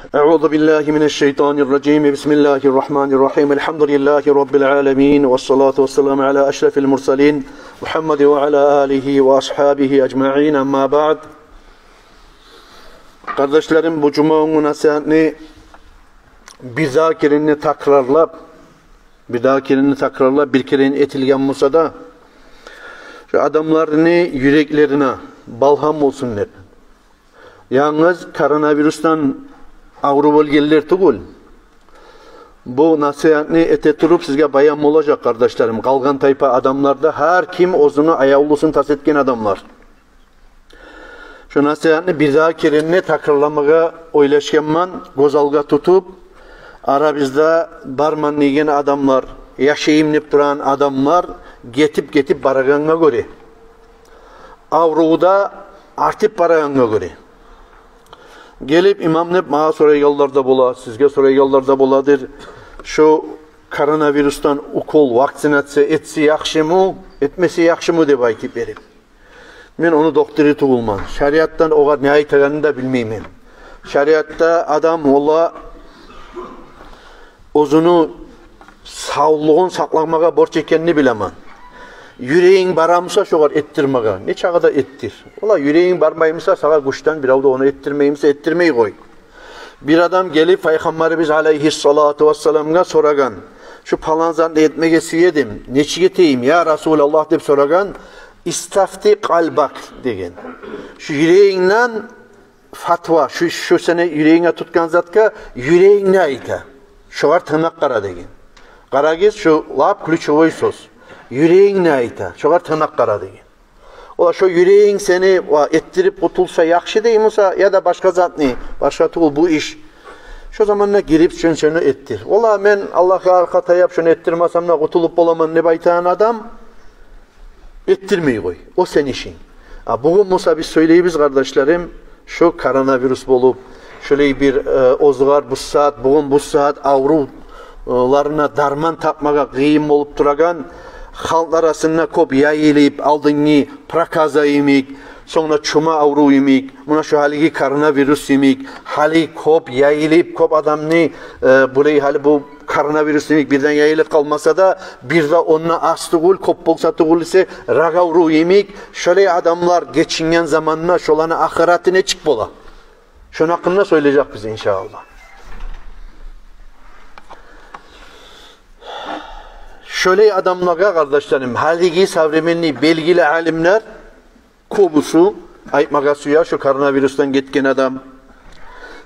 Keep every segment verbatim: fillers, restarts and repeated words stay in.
أعوذ بالله من الشيطان الرجيم. بسم الله الرحمن الرحيم. الحمد لله رب العالمين. والصلاة والسلام على أشرف المرسلين محمد وعلى آله وأصحابه أجمعين. أما بعد. Къардашларым, бу жума гюн насигьатны бирдагъы керен де такрарлап, бирдагъы керен де такрарлап, бир керен этилген буса да, шу адамланы юреклерине балгьам болсун деп. Янгыз коронавирусдан авруп оьлгенлер тюгюл. Бу насигьатны эте туруп сизге баян болажакъ, къардашларым. Къалгъан тайпа адамлар да, гьар ким оьзюню аявлусун тас этген адамлар. Шу насигьатны бирдагъы керен де такрарламагъа ойлашгъанман, гёз алгъа тутуп, арабызда барман деген адамлар, яшайым деп турагъан адамлар гетип-гетип барагъангъа гёре, аврув да артып барагъангъа гёре. Гелип имам деп магъа сорайгъанлар да бола, сизге сорайгъанлар да боладыр. Шу коронавирусдан укол, вакцинация этсе яхшымы, этмесе яхшымы деп айтып берип. Мен ону доктору тюгюлмен. Шариатдан огъар не айтагъанын да билмеймен. Шариатда адам, валла, оьзюню савлугъун сакъламагъа борч экенин билемен. Юрегинг барамыса шогъар этдирмеге, не чакъы да этдир. Валла, юрегинг бармаймыса, сагъа гючден бирев де ону этдирмеймисе, этдирмей къой. Бир адам гелип Пайхаммарыбыз алайгьиссалату вассаламгъа сорагъан: «Шу палан затны этмеге сюе эдим, нечик этейим, я Расулаллагь?» — деп сорагъан. «Истафти къалбак», — деген. Шу юрегингден фатва, шу, шу сени юрегинге тутгъан затгъа юрегинг не айта, шогъар тынглап къара деген. Къарагъыз, шу лап ключевой сёз. Юрегинг не айта, шогъар тынглап къара деген. Валла, шо юрегинг сени, ва, этдирип къутулса яхшы деймисе, яда башгъа затны, башгъа тюгюл бу иш. Шо заманда гирип шону, шону этдир. Валла, мен Аллагьгъа аркъа таяп шону этдирмесем де къутулуп боламан деп айтагъан адам, этдирмей къой. О сени ишинг. А бугюн буса биз сёйлейбиз, къардашларым, шу коронавирус болуп, шолай бир, э, оьзюгер бу сагьат, бугюн бу сагьат аврувларына дарман тапмагъа къыйын болуп турагъан, халкъ арасында кёп яйылып, алдынгъы проказа йимик, сонг да чума аврув йимик, муна шу гьалиги коронавирус йимик, гьали кёп яйылып, кёп адамны, э, булай гьали бу коронавирус йимик бирден яйылып къалмаса да, бир де ондан аз тюгюл, кёп болса тюгюл эсе, рак аврув йимик, шолай адамлар гечинген заманда шоланы ахыраты нечик бола? Шону гьакъында сёйлежекбиз, иншааллагь. Шолай адамлагъа, къардашларым, гьалиги современный белгили алимлер кёбюсю айтмагъа сюе: шу коронавирусдан гетген адам,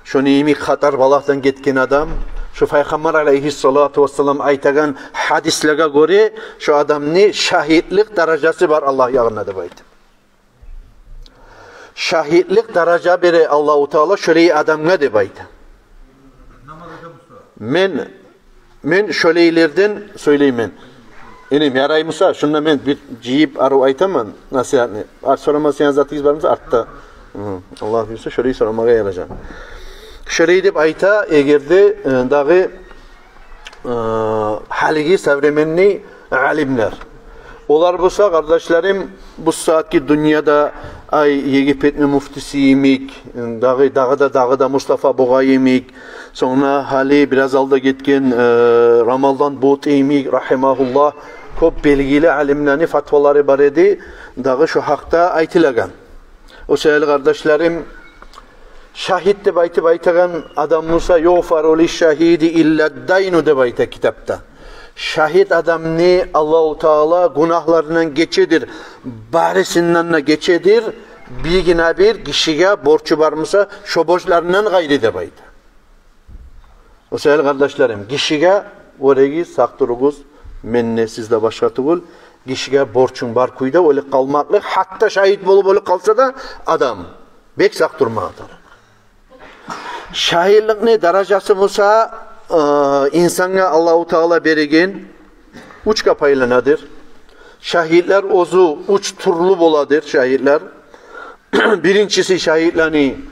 шону йимик хатар балагьдан гетген адам, шу Пайхаммар алайгьиссалату вассалам айтагъан гьадислеге гёре, шу адамны шагьитлик даражасы бар Аллагь ягъында деп айта. Шагьитлик даража бере Аллагьу Таала шолай адамгъа деп айта. Мен, мен шолайлардан сёйлеймен. Иним, яраймыса, шунда мен бир жыйып арив айтаман насигьатны. Ар-, сорамасагъыз затыгъыз бармыса, артда. Гьы, Аллагь буюрса, шолай сорамагъа яражакъ. Шолай деп айта, эгер де, э, дагъы, э, гьалиги современный алимлер. Олар буса, къардашларым, бу сагьатгъы дюньяда, ай, Египетни муфтиси йимик, дагъы, дагъы да, дагъы да Мустафа Бугъай йимик, сонг гьали бираз алда гетген, э, Рамазан Бути йимик, рагьимагьуллагь, кёп белгили алимлени фатвалары бар эди, дагъы шу гьакъда айтылагъан. О саялы, къардашларым, шагьит деп айтып айтагъан адам буса, «Югъфару лишшагьиди илла дайну» деп айта китапда. Шагьит адамны Аллагьу Таала гюнагьларындан гечедир, барысындан да гечедир, биргине бир гишиге борчу бармыса, шо борчларындан къайры деп айта. О саялы, къардашларым, гишиге, гёрегиз, сакъ туругъуз, мен де, сиз де башгъа тюгюл, гишиге борчунг бар кюйде оьлюп къалмакълыкъ, гьатта шагьит болуп оьлюп къалса да адам, бек сакъ турмагъа тарыкъ. Шагьитликни даражасы буса, э, инсангъа Аллагьу Таала береген уьчге пайланадыр. Шагьитлер оьзю уьч тюрлю боладыр, шагьитлер. Биринчиси шагьитлени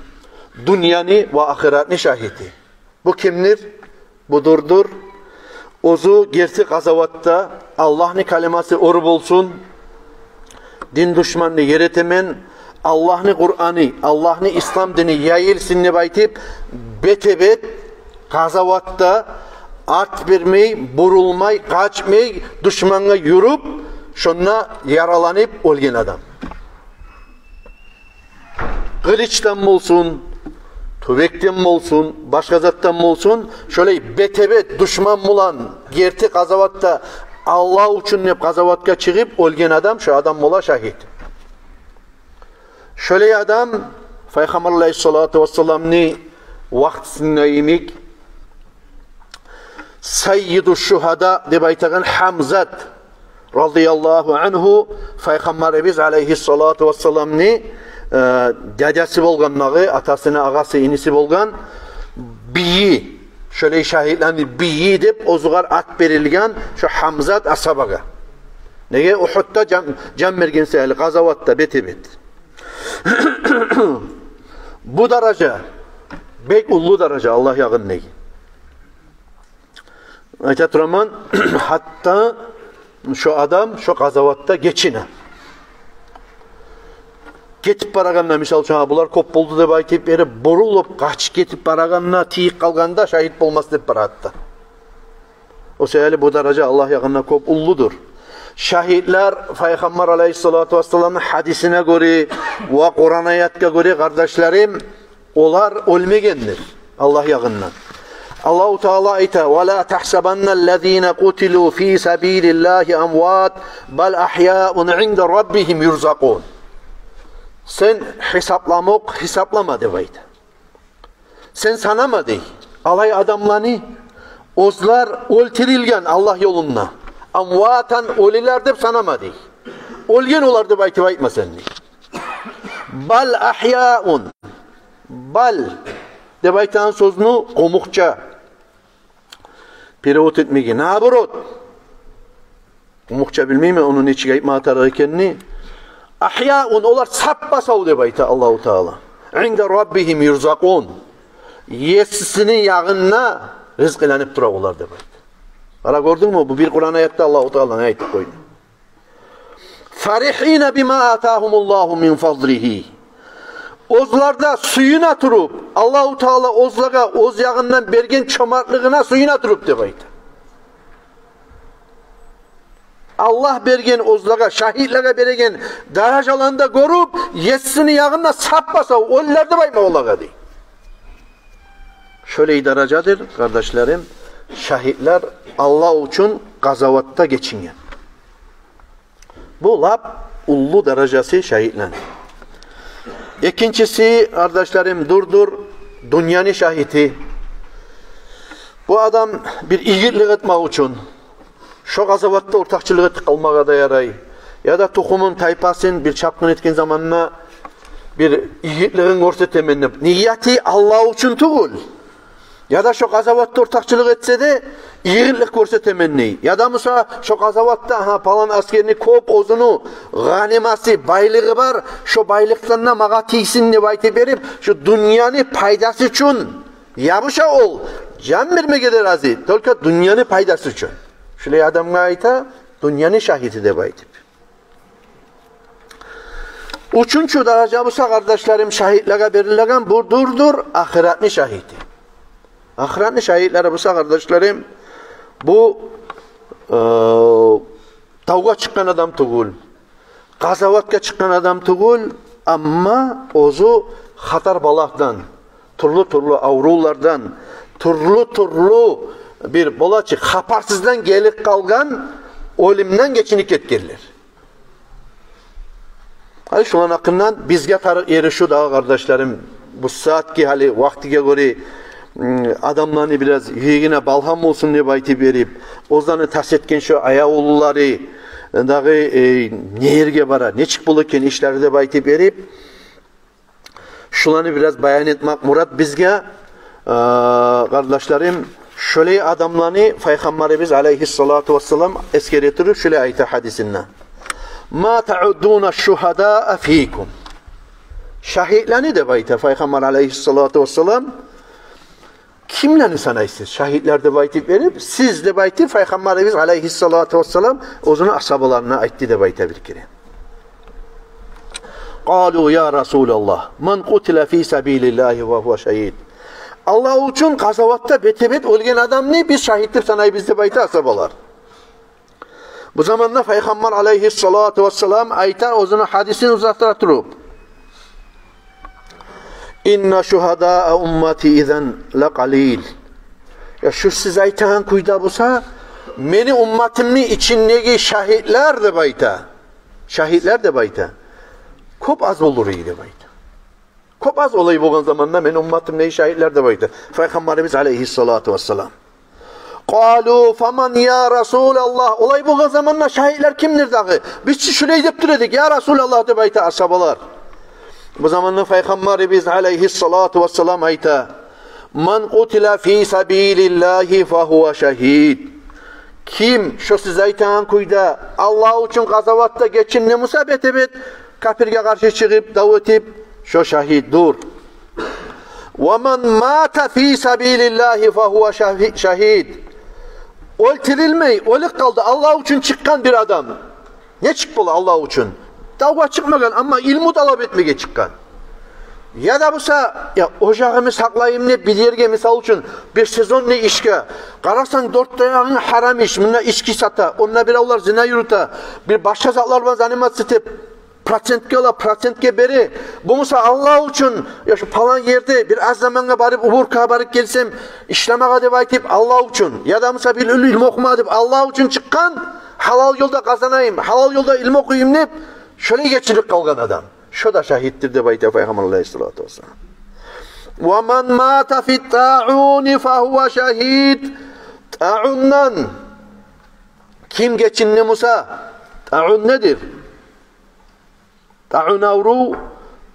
дюньяны ва ахыратны шагьити. Бу кимдир? Будурдур. Оьзю герти къазаватда, Аллагьны калимасы оьр болсун, дин душманны ер этемен, Аллагьны Къураны, Аллагьны ислам дини яйылсын деп айтып, бетге-бет къазаватда арт бермей, бурулмай, къачмай, душмангъа юрюп, шонда яраланып оьлген адам. Къылычдан болсун, тюбекден болсун, башгъа затдан болсун, шолай бетге-бет душман булан герти къазаватда Аллагь учун деп къазаватгъа чыгъып оьлген адам, шо адам бола шагьит. Шолай адам Пайхаммар алайгьиссалату вассаламны вакътисинде йимик, саййиду шугьада деп айтагъан Гьамзат радияллагьу ангьу, Пайхаммарыбыз алайгьиссалату вассаламны, э, дядясы болгъан дагъы, атасыны агъасы, иниси болгъан бийи, шолай шагьитлени бийи деп оьзюгер ат берилген шо Гьамзат асгьабагъа. Неге? Угьудда жан, жан берген саялы, къазаватда бетге-бет. Бу даража бек уллу даража Аллагь ягъындагъы. Айта тураман, гьатта шо адам шо къазаватда гечине. Гетип барагъанда, мисал учун, булар кёп болду деп айтып берип, бурулуп, къачып гетип барагъанда, тийип къалгъанда шагьит болмас деп барады. О саялы бу даража Аллагь ягъында кёп уллудур. Шагьитлер Пайхаммар алайгьиссалату вассаламны гьадисине гёре ва Къуран аятгъа гёре, къардашларым, олар оьлмегендир Аллагь ягъындан. Аллагьу Таала айта: «Ва ла тагьсабанна ллазина къутилу фи сабилиллагьи амват, бал агьяун инда раббигьим юрзакъун». Сен гьисапламакъ, гьисаплама деп айта. Сен санама дей алай адамланы, оьзлер оьлтюрюлген Аллагь ёлунда. Амватан, оьлюлер деп санама дей. Оьлген олар деп айтып айтма сен дей. Бал агьяун. Бал деп айтагъан сёзню къумукъча перевод этмеге, наоборот, къумукъча билмеймен ону нечик айтма тарыкъ экенни. Агьяун, олар саппа-сав деп айта Аллагьу Таала. Инда раббигьим юрзакъун. Есисини ягъында ризкъыланып тура олар деп айта. Къара, гёрдюнгмю, бу бир Къуран аятда Аллагьу Таала не айтып къойду. Фаригьина бима атагьумуллагьу мин фадлигьи. Оьзлер де сююне туруп, Аллагьу Таала оьзлеге оьз ягъындан берген чомартлыгъына сююне туруп деп айта. Аллагь берген оьзлеге, шагьитлеге береген даражаланы да гёрюп, Есини ягъында саппа-сав оьлюлер деп айтма олагъа дей. Шолай даражадыр, къардашларым, шагьитлер Аллагь учун къазаватда гечинген. Бу лап уллу даражасы шагьитлени. Экинчиси, къардашларым, дурдур дюньяны шагьити. Бу адам бир игитлик этмек учун, шо къазаватда ортакъчылыкъ этип къалмагъа да ярай. Яда тухумун, тайпасын бир чапгъын этген заманда бир игитлигин гёрсетемен деп. Нияти Аллагь учун тюгюл. Яда шо къазаватда ортакъчылыкъ этсе де, игитлик гёрсетемен дей. Яда буса шо къазаватда, гьа, палан аскерни кёп оьзюню гъанимасы, байлыгъы бар, шо байлыкъдан да магъа тийсин деп айтып берип, шо дюньяны пайдасы учун, я буса ол жан бермеге де рази, только дюньяны пайдасы учун. Шолай адамгъа айта дюньяны шагьити деп айтып. Уьчюнчю даража буса, къардашларым, шагьитлеге берилеген, бу дурдур ахыратны шагьити. Ахыратны шагьитлери буса, къардашларым, бу, э, тавгъа чыкъгъан адам тюгюл, къазаватгъа чыкъгъан адам тюгюл, амма оьзю хатар-балагьдан, тюрлю-тюрлю аврувлардан, тюрлю-тюрлю бир болачы хабарсыздан гелип къалгъан оьлюмден гечинип гетгенлер. Гьали шуланы гьакъындан бизге тарыкъ ери шу дагъы, къардашларым, бу сагьатгъы гьали вакътиге гёре, м, адамланы бираз юрегине балгьам болсун деп айтып берип, оьзлени тас этген шо аявлулары дагъы, э, не ерге бара, нечик бола экен ишлери деп айтып берип, шуланы бираз баян этмек мурат бизге, э, къардашларым, шолай адамланы Пайхаммарыбыз алайгьиссалату вассалам эсгере туруп шолай айта гьадисинде: «Ма тауддуна шугьадаа фикум». Шагьитлени деп айта Пайхаммар алайгьиссалату вассалам, кимлени санайсыз шагьитлер деп айтып берип, сиз деп айтып, Пайхаммарыбыз алайгьиссалату вассалам оьзюню асгьабаларына айтды деп айта бир керен. «Къалу я Расулаллагь, ман къутила фи сабилиллагьи фагьува шагьид». Аллагь учун къазаватда бетге-бет оьлген адамны биз шагьит деп санайбыз деп айта асгьабалар. Бу заманда Пайхаммар алайгьиссалату вассалам айта, оьзюню гьадисин узатдыра туруп: «Инна шугьадаа уммати изан лакъалил». Я, шу сиз айтагъан кюйде буса, мени умматымны ичиндеги шагьитлер деп айта. Шагьитлер деп айта. Кёп аз болур эди деп айта. Кёп аз олай болгъан заманда мени умматымны шагьитлер деп айта Пайхаммарыбыз алайгьиссалату вассалам. «Къалу фаман я Расулаллагь?» Олай болгъан заманда шагьитлер кимдир дагъы? Биз чи шулай деп тура эдик, я Расулаллагь, деп айта асгьабалар. Бу заманда Пайхаммарыбыз алайгьиссалату вассалам айта: «Ман къутила фи сабилиллагьи фагьува шагьид». Ким шо сиз айтагъан кюйде Аллагь учун къазаватда гечинди буса бетге-бет, капирге къаршы чыгъып, дав этип, шо шагьитдир. «Ва ман мата фи сабилиллагьи фагьува шагьи-, шагьид». Оьлтюрюлмей, оьлюп къалды Аллагь учун чыкъгъан бир адам. Нечик бола Аллагь учун? Давгъа чыкъмагъан, амма илму талап этмеге чыкъгъан. Яда буса, я, ожагъымны сакълайым деп бир ерге, мисал учун, бир сезонный ишге. Къарасанг, дёрт де ягъынг гьарам иш, мунда ички сата, онда биревлер зина юрюте, бир башгъа затлар булан заниматься этип, процентге ала, процентге бере. Бу буса Аллагь учун, я, шу палан ерде бир аз замангъа барып, уборкагъа барып гелсем ишлемеге деп айтып, Аллагь учун. Яда буса бир уьлю илму охумагъа деп Аллагь учун чыкъгъан, гьалал ёлда къазанайым, гьалал ёлда илму охуюм деп, шолай гечинип къалгъан адам. Шо да шагьитдир деп айта Пайхаммар алайгьиссалату вассалам. «Ва ман мата фи тауни фагьува шагьид». Таундан ким гечинди буса, таун недир? Таун аврув,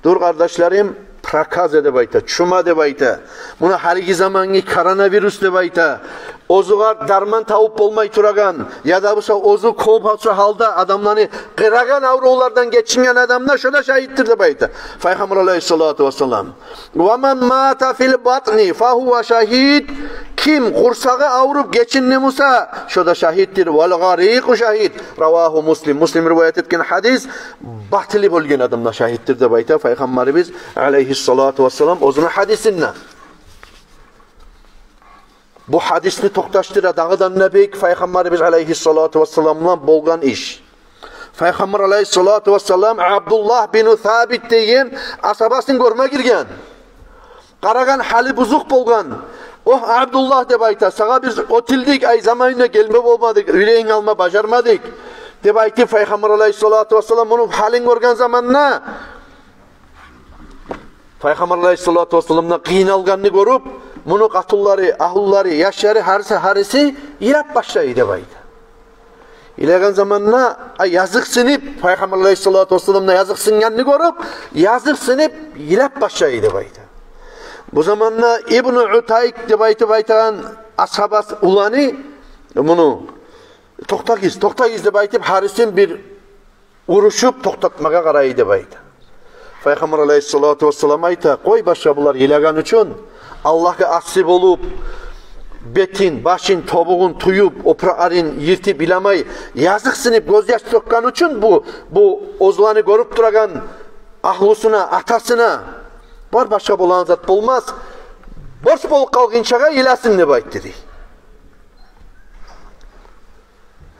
дюр, къардашларым, проказа деп айта, чума деп айта. Муна гьалиги замангъы коронавирус деп айта. Оьзюгер дарман табып болмай турагъан, яда буса оьзю кёп гьалда адамланы къырагъан аврувлардан гечинген адам да, шо да шагьитдир деп айта Пайхаммар алайгьиссалату вассалам. «Ва ман мата фил батни фагьува шагьид». Ким къурсагъы авруп гечинди буса, шо да шагьитдир. «Вал гъарикъу шагьид». Равагьу Муслим. Муслим риваят этген гьадис. Батили болагъан адам да шагьитдир деп айта Пайхаммарыбыз алайгьиссалату вассалам оьзюню гьадисинде. Бу гьадисни токъташдыра дагъы да не бек Пайхаммарыбыз алайгьиссалату вассалам булан болгъан иш. Пайхаммар алайгьиссалату вассалам Абдуллагь бин Сабит деген асгьабасын гёрме гирген. Къарагъан, гьалы бузукъ болгъан. «Огь, Абдуллагь, – деп айта, – сагъа биз оьтюлдюк, ай, заманында гелме болмадыкъ, уьйренип алма бажармадыкъ», – деп айтып, Пайхаммар алайгьиссалату вассалам муну гьалын гёрген заманда, Пайхаммар алайгьиссалату вассаламдан къыйналгъанны гёрюп, муну къатынлары, агьлюлери, яшлары, гьариси, гьариси йылап башлай деп айта. Йылагъан заманда, ай, языкъсынып, Пайхаммар алайгьиссалату вассаламдан языкъсынгъанны гёрюп, языкъсынып йылап башлай деп айта. Бу заманда Ибну Утайк деп айтып айтагъан асгьабасы уланы муну: «Токътагъыз, токътагъыз», – деп айтып, гьарисин бир урушуп токътатмагъа къарай деп айта. Пайхаммар алайгьиссалату вассалам айта: «Къой, башгъа булар йылагъан учун, Аллагьгъа асси болуп, бетин, башын, тобугъун тююп, опуракъларын йыртып йыламай, языкъсынып, гёзьяш тёкген учун бу, бу оьзлени гёрюп турагъан агьлюсюне, атасына. Бар, башгъа болагъан зат болмас. Борч болуп къалгъынчагъа йыласын», – деп айтды дей.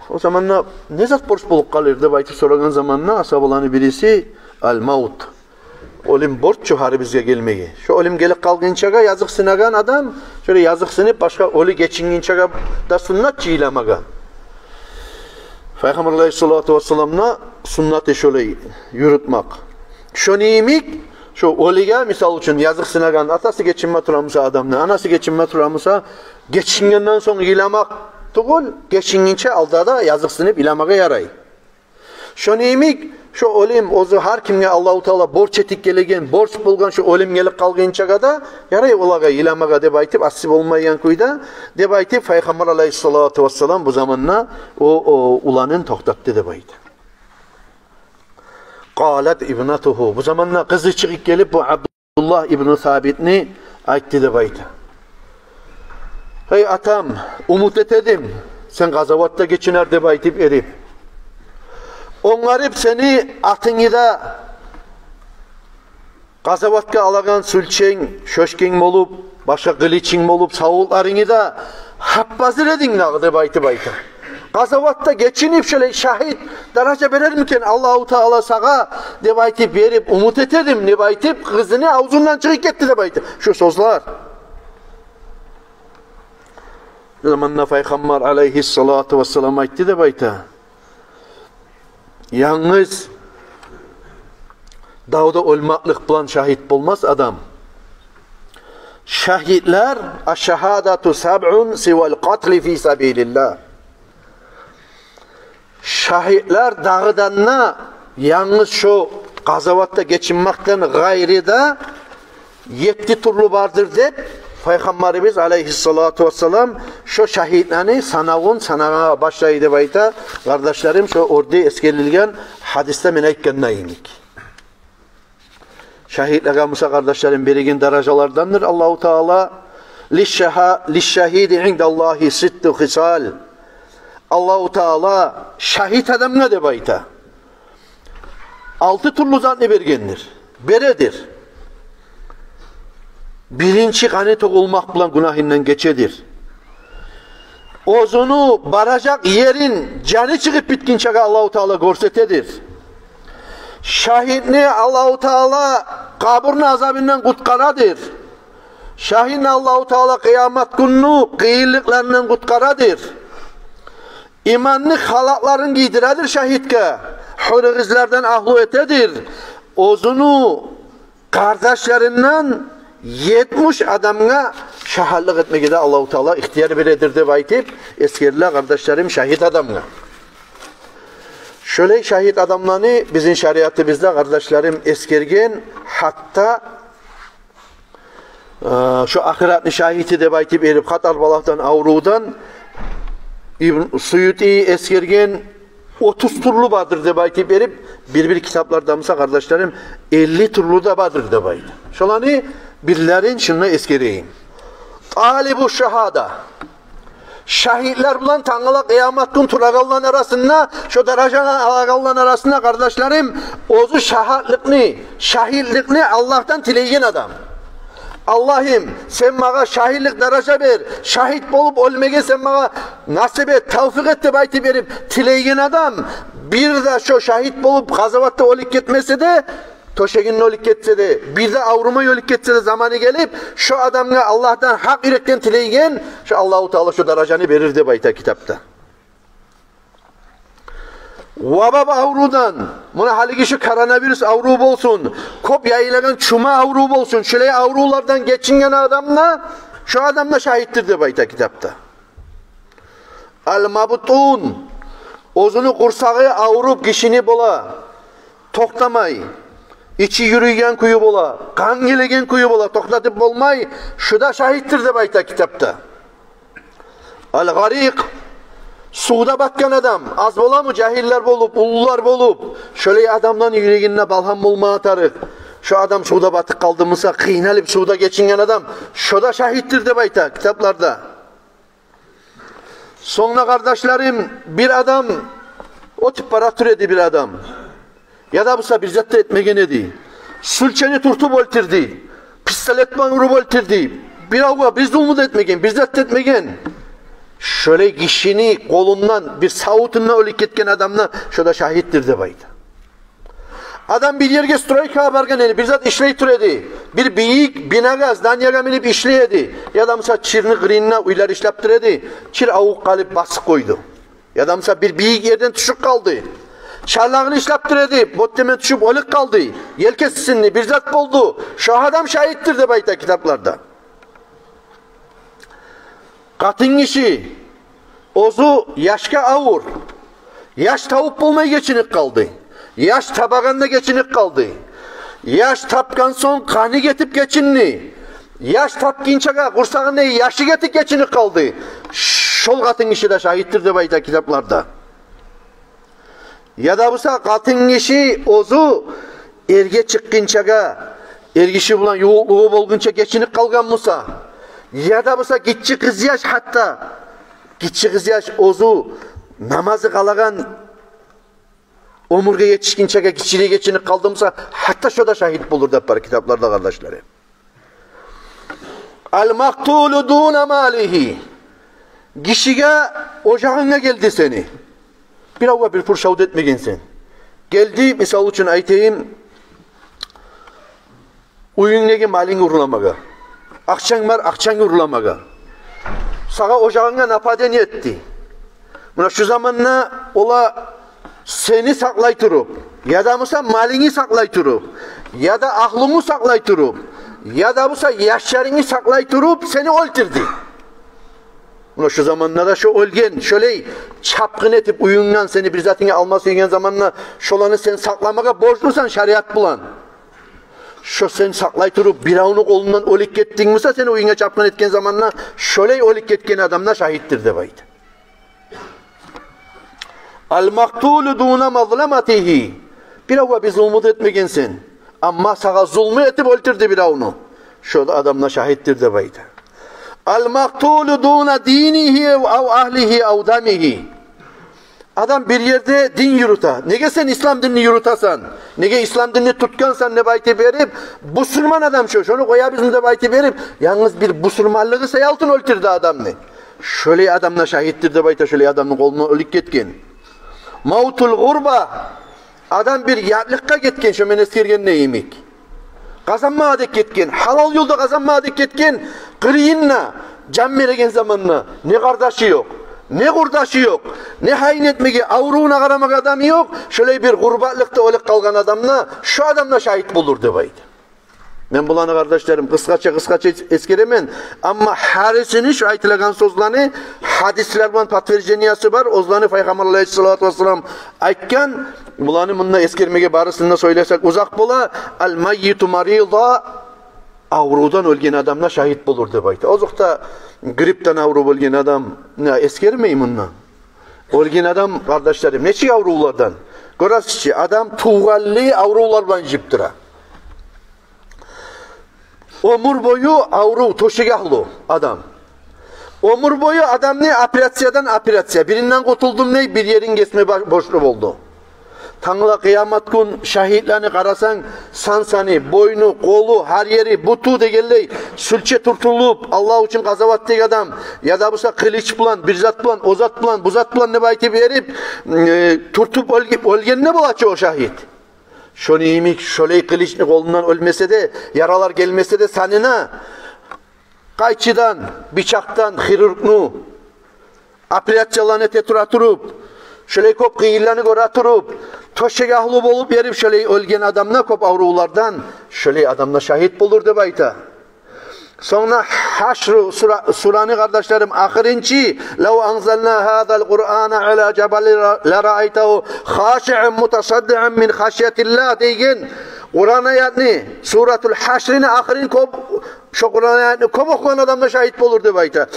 О заманда: «Не зат борч болуп къалыр?» – деп айтып сорагъан заманда асгьабаланы бириси: «Ал-мавт. Оьлюм борч чу гьарибизге гелмеге. Шо оьлюм гелип къалгъынчагъа языкъсынагъан адам, шолай языкъсынып, башгъа оьлюп гечингинчеге де суннат чы йыламагъа». Пайхаммар алайгьиссалату вассаламны суннаты шолай юрютмек. Шону йимик, шо оьлюге, мисал учун, языкъсынагъан, атасы гечинме тура буса адамны, анасы гечинме тура буса, гечингенден сонг йыламакъ тюгюл, гечингинче алда да языкъсынып йыламагъа ярай. Шону йимик, шо оьлюм, оьзю гьар кимге Аллагьу Таала борч этип гелеген, борч болгъан шо оьлюм гелип къалгъынчагъа да ярай олагъа йыламагъа деп айтып, асси болмайгъан кюйде деп айтып, Пайхаммар алайгьиссалату вассалам бу заманда о, о уланын токътатды деп айта. Къалат ибнатугьу. Бу заманда къызы чыгъып гелип, бу Абдуллагь ибну Сабитни айтды деп айта: «Гьей атам, умут эте эдим, сен къазаватда гечинер деп айтып эдим. Онгарып сени атынгны да, Къазаватгъа алагъан сюлченг, шёшкенг болуп, башгъа къылычынг болуп, савутларынгны да гьап-гьазир эдинг дагъы деп айтып айта. Къазаватда гечинип, шолай шагьит даража берермикен Аллагьу Таала сагъа деп айтып берип, умут этедим деп айтып, къызыны авзундан чыгъып гетди деп айта шу сёзлер. Заманда Пайхаммар алайгьиссалату вассалам айтды деп айта: янгыз давда оьлмеклик булан шагьит болмас адам. Шагьитлер, аш-шагьадату сабъун сивал къатли фи сабилиллагь. Шагьитлер дагъыдан да, янгыз шо къазаватда гечинмекден къайры да, етти тюрлю бардыр деп, Пайхаммарыбыз алайгьиссалату вассалам шо шагьитлени санавун санагъа башлай деп айта, къардашларым, шо оьрде эсгерилген гьадисде мен айтгъан йимик. Шагьитлеге буса, къардашларым, береген даражалардандыр Аллагьу Таала. Лиш-шагьа-, лиш-шагьиди индаллагьи ситту хисал. Аллагьу Таала шагьит адамгъа деп айта, алты тюрлю затны бергендир, бередир. Биринчи, къаны тёгюлмек булан гюнагьындан гечедир. Оьзюню баражакъ ерин жаны чыгъып битгинчеге Аллагьу Таала гёрсетедир. Шагьитни Аллагьу Таала къабурну азабындан къутгъарадыр. Шагьитни Аллагьу Таала къыямат гюнню къыйынлыкъларындан къутгъарадыр. Иманны халатларын гийдиредир шагьитге, гьюрюкъызлардан агьлю этедир. Оьзюню къардашларындан етмиш адамгъа шагьатлыкъ этмеге де Аллагьу Таала ихтияр бередир деп айтып эсгериле, къардашларым, шагьит адамгъа. Шолай шагьит адамланы бизин шариатыбызда, къардашларым, эсгерген, гьатта, э, шо ахыратны шагьити деп айтып эрип, хатар балагьдан, аврувдан, Ибн Суюти эсгерген, отуз тюрлю бардыр деп айтып эрип, бир-бир китапларда буса, къардашларым, элли тюрлю де бардыр деп айта. Шоланы бирлерин шунда эсгерейим. Талибу шагьада. Шагьитлер булан тангала къыямат гюн турагъанланы арасында, шо даражаны алагъанланы арасында, къардашларым, оьзю шагьатлыкъны, шагьитликни Аллагьдан тилейген адам. Аллагьым, сен магъа шагьитлик даража бер, шагьит болуп оьлмеге сен магъа насип эт, тавфикъ эт деп айтып берип тилейген адам, бир де шо шагьит болуп къазаватда оьлюп гетмесе де, тёшегинде оьлюп гетсе де, бир де аврумай оьлюп гетсе де, заманы гелип, шо адамгъа Аллагьдан гьакъ юрекден тилейген, шо Аллагьу Таала шо даражаны берир деп айта китапда. Ваба аврувдан, муна гьалиги шу коронавирус аврув болсун, кёп яйылагъан чума аврув болсун, шолай аврувлардан гечинген адам да, шо адам да шагьитдир деп айта китапда. Ал-мабтун, оьзюню къурсагъы авруп гишини бола, токътамай, ичи юрюйген кюю бола, къан гелеген кюю бола, токътатып болмай, шу да шагьитдир деп айта китапда. Ал-гъарикъ, сувда батгъан адам, аз боламы, жагьиллер болуп, уллулар болуп, шолай адамланы юрегинде балгьам болмагъа тарыкъ. Шо адам сувда батып къалды буса, къыйналып сувда гечинген адам, шо да шагьитдир деп айта китапларда. Сонг да, къардашларым, бир адам оьтюп бара тура эди, бир адам. Яда буса бир зат да этмеген эди. Сюлчени тюртюп оьлтюрдю. Пистолет булан уруп оьлтюрдю. Биревге бир зулму да этмеген, бир зат да этмеген. Шолай гишини къолундан, бир савутундан оьлюп гетген адам да, шо да шагьитдир деп айта. Адам бир ерге стройкагъа баргъан эди, бир зат ишлей тура эди. Бир бийик бинагъа, зданиягъа минип ишлей эди. Яда буса чирни къырыйында уьйлер ишлеп тура эди. Чир авукъ къалып басып къойду. Яда буса бир бийик ерден тюшюп къалды. Чарлагъын ишлеп тура эди, бёттемен тюшюп оьлюп къалды. Елкеси сынды, бир зат болду. Шо адам шагьитдир деп айта китапларда. Къатын гиши оьзю яшгъа авур. Яш тавуп болмай гечинип къалды. Яш табагъанда гечинип къалды. Яш тапгъан сонг къаны гетип гечинди. Яш тапгъынчагъа къурсагъында яшы гетип гечинип къалды. Шол къатын гиши де шагьитдир деп айта китапларда. Яда буса къатын гиши оьзю эрге чыкъгъынчагъа, эргиши булан ювукълугъу болгъунча гечинип къалгъан буса, яда буса гиччи къызъяш, гьатта гиччи къызъяш оьзю намазы къалагъан оьмюрге етишгинчеге гиччирек гечинип къалды буса, гьатта шо да шагьит болур деп бар китапларда, къардашларым. Ал-макътулу дуна малигьи. Гишиге ожагъынга гелди сени. Биревге бир пуршав да этмегенсен. Гелди, мисал учун айтайым, уьюнгдеги малынг урламагъа. Акъчанг бар, акъчанг урламагъа. Сагъа, ожагъынга нападение этди. Муна шу заманда ола сени сакълай туруп, яда буса малынгны сакълай туруп, яда агьлюнгню сакълай туруп, яда буса яшларынгны сакълай туруп сени оьлтюрдю. Муна шу заманда да шо оьлген, шолай чапгъын этип уьюнгден сени бир затынгны алма сюйген заманда, шоланы сен сакъламагъа борчлусан шариат булан. Шо сен сакълай туруп, биревню къолундан оьлюп гетдинг буса, сени уьюнгге чапгъын этген заманда, шолай оьлюп гетген адам да шагьитдир деп айта. Ал-макътулу дуна мазламатигьи. Биревге бир зулму да этмегенсен, амма сагъа зулму этип оьлтюрдю биревню. Шо адам да шагьитдир деп айта. Ал-макътулу дуна динигьи ав агьлигьи ав дамигьи. Адам бир ерде дин юрюте. Неге сен ислам динни юрютесен? Неге ислам динни тутгъансан деп айтып берип, бусурман адам шо, шону къоябызмы деп айтып берип, янгыз бир бусурманлыгъы саялтын оьлтюрдю адамны. Шолай адам да шагьитдир деп айта, шолай адамны къолундан оьлюп гетген. Мавтул гъурба. Адам бир ятлыкъгъа гетген, шо мен эсгергенде йимик. Къазанмагъа деп гетген, гьалал ёлда къазанмагъа деп гетген, къырыйында жан береген заманда не къардашы ёкъ, не къурдашы ёкъ, не гьайын этмеге, аврувуна къарамагъа адамы ёкъ. Шолай бир гъурбатлыкъда оьлюп къалгъан адам да, шо адам да шагьит болур деп айта. Мен буланы, къардашларым, къысгъача-къысгъача эс-, эсгеремен. Амма гьарисини, шу айтылагъан сёзлени, гьадислер булан подтверждениясы бар. Оьзлени Пайхаммар алайгьиссалату вассалам айтгъан. Буланы мунда эсгермеге, барысын да сёйлесек, узакъ бола. Ал-маййиту марида, аврувдан оьлген адам да шагьит болур деп айта. Озокъда, гриппден авруп оьлген адамны эсгермей мунда. Оьлген адам, къардашларым, нечик аврувлардан? Гёресиз чи, адам тувгъанлы аврувлар булан жыйып тура. Оьмюр бою аврув, тёшек агьлю адам. Оьмюр бою адамны операциядан операция, биринден къутулдум дей, бир ерин гесме ба-, борчлу болду. Тангала къыямат гюн шагьитлени къарасанг, сан-саны, бойну, къолу, гьар ери, буту дегенлей, сюлче тюртюлюп, Аллагь учун къазават этеген адам, яда буса къылыч булан, бир зат булан, о зат булан, бу зат булан деп айтып берип, э, тюртюп оьлге-, оьлген де бола чы о шагьит. Шону йимик, шолай къылычны къолундан оьлмесе де, яралар гелмесе де санына, къайчыдан, бичакъдан, хирургну операцияланы эте тура туруп, шолай кёп къыйынланы гёре туруп, тёшек агьлю болуп берип, шолай оьлген адам да кёп аврувлардан, шолай адам да шагьит болур деп айта. Сонг да Гьашру сура-, сураны, къардашларым, ахырынчы, «Лав анзална гьазал Къуръана ала жабалин ла раайтагьу хашиан мутасаддиан мин хашиятиллагь» деген Къуран аятны, Суратул Гьашрны ахырын кёп, шо Къуран аятны кёп охугъан адам да шагьит болур деп айта.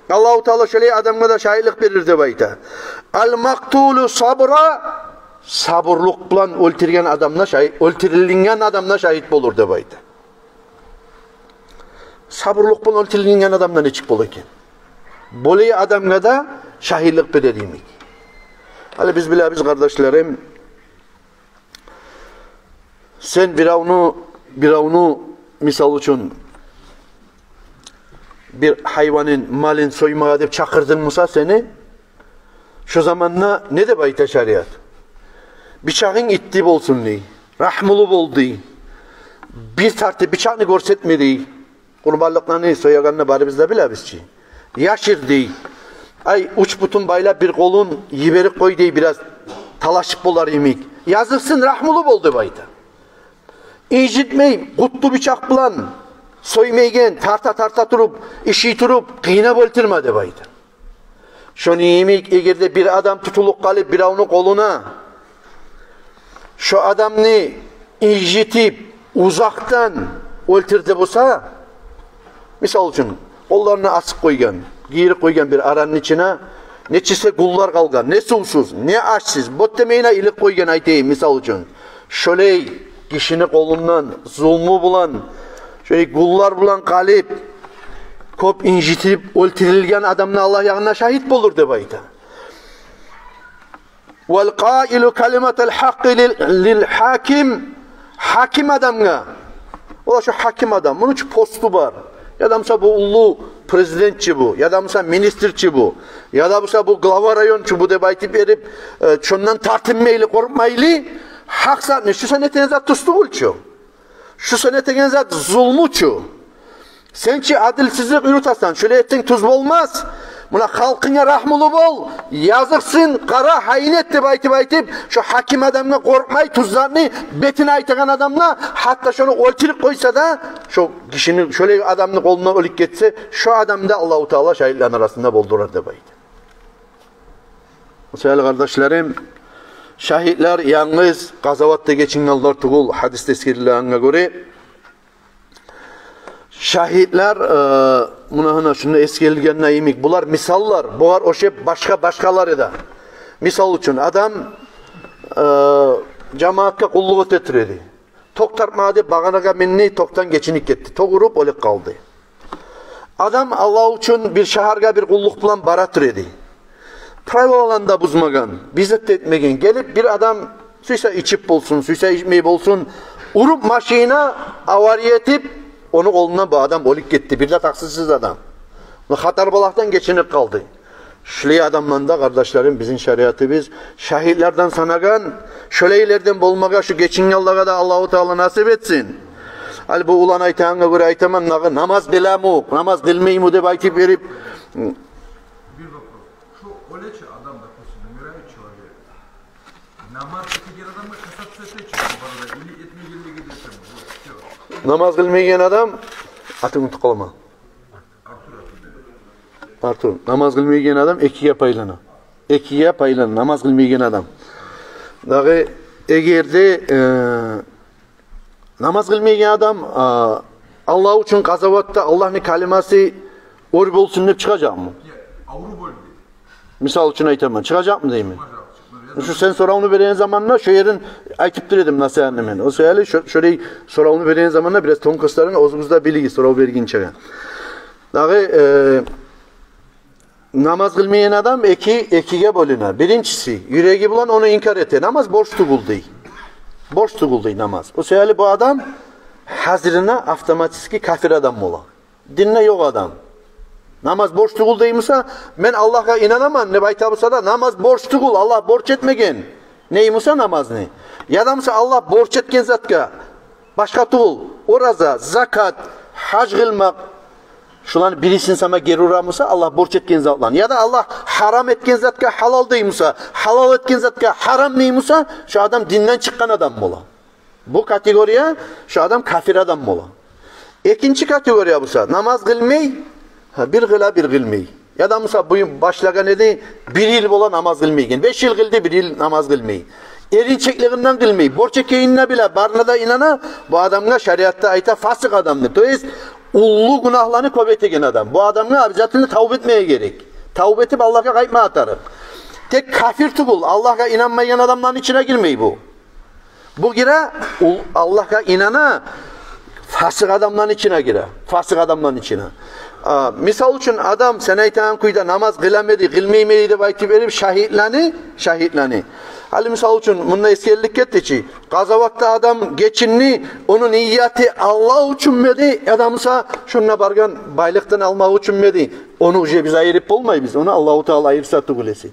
Аллагьу Таала шолай адамгъа да шагьитлик берир деп айта. Ал-макътулу сабра, сабурлукъ булан оьлтюрген адам да шагьи-, оьлтюрюлген адам да шагьит болур деп айта. Сабурлукъ булан оьлтюрюлген адам да нечик бола экен? Болай адамгъа да шагьитлик берер йимик. Гьали биз билебиз, къардашларым, сен биревню, биревню, мисал учун, бир гьайванын, малын соймагъа деп чакъырдынг буса сени, шо заманда не деп айта шариат? Бичагъынг итти болсун дей. Рагьмулу бол дей. Бир тартып бичакъны гёрсетме дей. Къурбанлыкъланы соягъанда барыбыз да билебиз чи. Яшыр дей. Ай, уьч бутун байлап, бир къолун йиберип къой дей, бираз талашып болар йимик. Языкъсын, рагьмулу бол деп айта. Инжитмей, къутду бичакъ булан соймайгъан, тарта-тарта туруп, иший туруп, къыйнап оьлтюрме деп айта. Шону йимик, эгер де бир адам тутулуп къалып биревню къолуна, шо адамны инжитип, узакъдан оьлтюрдю буса, мисал учун, къолларын асып къойгъан, гийирип къойгъан бир аранны ичине, нечесе гюнлер къалгъан, не сувсуз, не ашсыз, бёттемейине илип къойгъан, айтайым, мисал учун. Шолай гишини къолундан, зулму булан, шолай гюнлер булан къалып, кёп инжитип оьлтюрюлген адам да Аллагь ягъында шагьит болур деп айта. Вал къаилу калиматал хакъкъи лил, лил хаким. Хаким адамгъа. Ола шо хаким адам. Муну чу посту бар. Яда буса бу уллу президент чи бу. Яда буса министр чи бу. Яда буса бу глава район чи бу деп айтып берип, э, шондан тартынмайлы, къоркъмайлы. Гьакъ затны, шу сен этеген зат тюз тюгюл чю. Шу сен этеген зат зулму чу. Сен чи адилсизлик юрютесен, шолай этсенг тюз болмас. Муна халкъынга рагьмулу бол, языкъсын, къара, гьайын эт деп айтып-айтып, шо гьаким адамгъа къоркъмай, тюз затны бетине айтагъан адамгъа, гьатта шону оьлтюрюп къойса да, шо гишини, шолай адамны къолундан оьлюп гетсе, шо адамны да Аллагьу Таала шагьитлени арасында болдурар деп айта. О саялы, къардашларым, шагьитлер янгыз къазаватда гечингенлер тюгюл, гьадисде эсгерилгенге гёре. Шагьитлер, э, муна гьана шунда эсгерилгени йимик, булар мисаллар, булар ошайып башгъа-башгъалары да. Мисал учун, адам, э, жамаатгъа къуллукъ эте тура эди. Ток тартма деп багъанагъа минди, токдан гечинип гетди. Ток уруп, оьлюп къалды. Адам Аллагь учун бир шагьаргъа бир къуллукъ булан бара тура эди. Правилаланы да бузмагъан, бир зат да этмеген. Гелип бир адам, сюйсе ичип болсун, сюйсе ичмей болсун, уруп машинин, авария этип, ону къолундан бу адам оьлюп гетди. Бир де такъсырсыз адам. Бу хатар балагьдан гечинип къалды. Шулай адамланы да, къардашларым, бизин шариатыбыз шагьитлерден санагъан. Шолайлардан болмагъа шу гечингенлеге де Аллагьу Таала насип этсин. Гьали бу улан айтагъангъа гёре айтаман, нагъы намаз къыламы, намаз къылмаймы деп айтып берип. Бир вопрос. Шо оьле чи адам, допустим, умирает человек. Намаз этеген адамгъа касаться этеди чи, бу барада, или этмегенлиги де этеди, вот, всё. Намаз къылмайгъан адам, атын унутуп къаламан. Артур, Артур. Артур, намаз къылмайгъан адам экиге пайлана. Экиге пайлана намаз къылмайгъан адам. Дагъы эгер де, э, намаз къылмайгъан адам, а, Аллагь учун къазаватда Аллагьны калимасы оьр болсун деп чыгъажакъмы? Нет, авруп оьлдю. Мисал учун айтаман, чыгъажакъмы деймен. Чыгъажакъ, чыгъажакъ. Шу сен соравну береген заманда шо ерин айтып тура эдим насигьатны мен. О саялы шо, шолай соравну береген заманда бираз тонкостларын оьзюгюз де билигиз, сорав бергинчеге. Дагъы, э, намаз къылмайгъан адам эки, экиге бёлюне. Биринчиси, юреги булан ону инкар эте. Намаз борч тюгюл дей. Борч тюгюл дей намаз. О саялы бу адам гьазирине автоматически кафир адам бола. Динде ёкъ адам. Намаз борч тюгюл дей буса, мен Аллагьгъа инанаман деп айта буса да, намаз борч тюгюл, Аллагь борч этмеген. Ней буса намазны. Яда буса Аллагь борч этген затгъа, башгъа тюгюл, ораза, закат, гьаж къылмакъ, шуланы бирисин сама гери ура буса, Аллагь борч этген затланы. Яда Аллагь гьарам этген затгъа гьалал дей буса, гьалал этген затгъа гьарам дей буса, шо адам динден чыкъгъан адам бола. Бу категория, шо адам кафир адам бола. Экинчи категория буса, намаз къылмай, гьа, бир къыла, бир къылмай. Яда буса бу башлагъан эди, бир йыл бола намаз къылмайгъан. Беш йыл къылды, бир йыл намаз къылмай. Эринчеклигинден къылмай. Борч экенине биле, барына да инана, бу адамгъа шариатда айта фасыкъ адам деп. То есть, уллу гюнагьланы кёп этеген адам. Бу адамгъа обязательно тавба этмеге герек. Тавба этип, Аллагьгъа къайтмагъа тарыкъ. Тек кафир тюгюл, Аллагьгъа инанмайгъан адамланы ичине гирмей бу. Бу гире, ул Аллагьгъа инана, фасыкъ адамланы ичине гире. Фасыкъ адамланы ичине. А, мисал учун, адам, сен айтагъан кюйде намаз къыламы эди, къылмаймы эди деп айтып берип, шагьитлени, шагьитлени. Гьали, мисал учун, мунда эсгерилип гетди чи, къазаватда адам гечинди, ону нияты Аллагь учунму эди, яда буса шунда баргъан байлыкъдан алмакъ учунму эди? Ону уже биз айырып болмайбыз. Ону Аллагьу Таала айырса тюгюл эсе.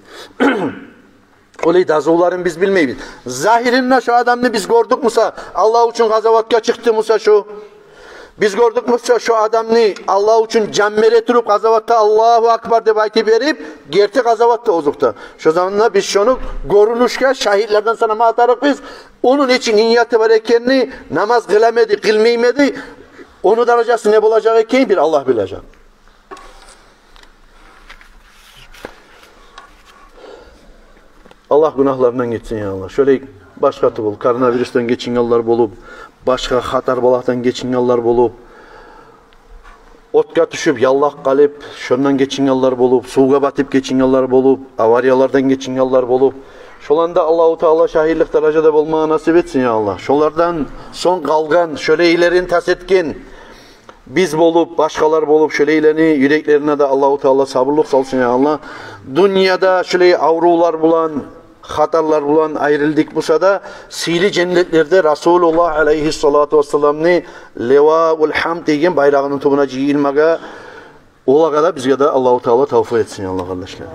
Олай дазуларын биз билмейбиз. Загьиринде шо адамны биз гёрдюк буса, Аллагь учун къазаватгъа чыкъды буса шо. Биз гёрдюк буса шо адамны Аллагь учун жан бере туруп къазаватда «Аллагьу акбар» деп айтып берип, герти къазаватда озокъда. Шо заманда биз шону гёрюнюшге шагьитлерден санамагъа тарыкъбыз. Ону нечик нияты бар экенни, намаз къыламы эди, къылмаймы эди, ону даражасы не болажакъ экенин бир Аллагь билежек. Аллагь гюнагьларындан гечсин, я Аллагь. Шолай башгъа тюгюл, коронавирусдан гечингенлер болуп, башгъа хатар балагьдан гечингенлер болуп, отгъа тюшюп, яллакъ къалып, шондан гечингенлер болуп, сувгъа батып гечингенлер болуп, авариялардан гечингенлер болуп, шоланы да Аллагьу Таала шагьитлик даражада болмагъа насип этсин, я Аллагь. Шолардан сонг къалгъан, шолайларын тас этген, биз болуп, башгъалар болуп, шолайланы юреклерине де Аллагьу Таала сабурлукъ салсын, я Аллагь. Дюньяда шолай аврувлар булан, хаталар булан айрылдыкъ буса да, сыйлы женнетлерде Расулуллагь алайгьиссалату вассаламны Ливаул Гьамд деген байрагъыны тюбюне жыйылмагъа, олагъа да, бизге де Аллагьу Таала тавфикъ этсин, я Аллагь, къардашлар.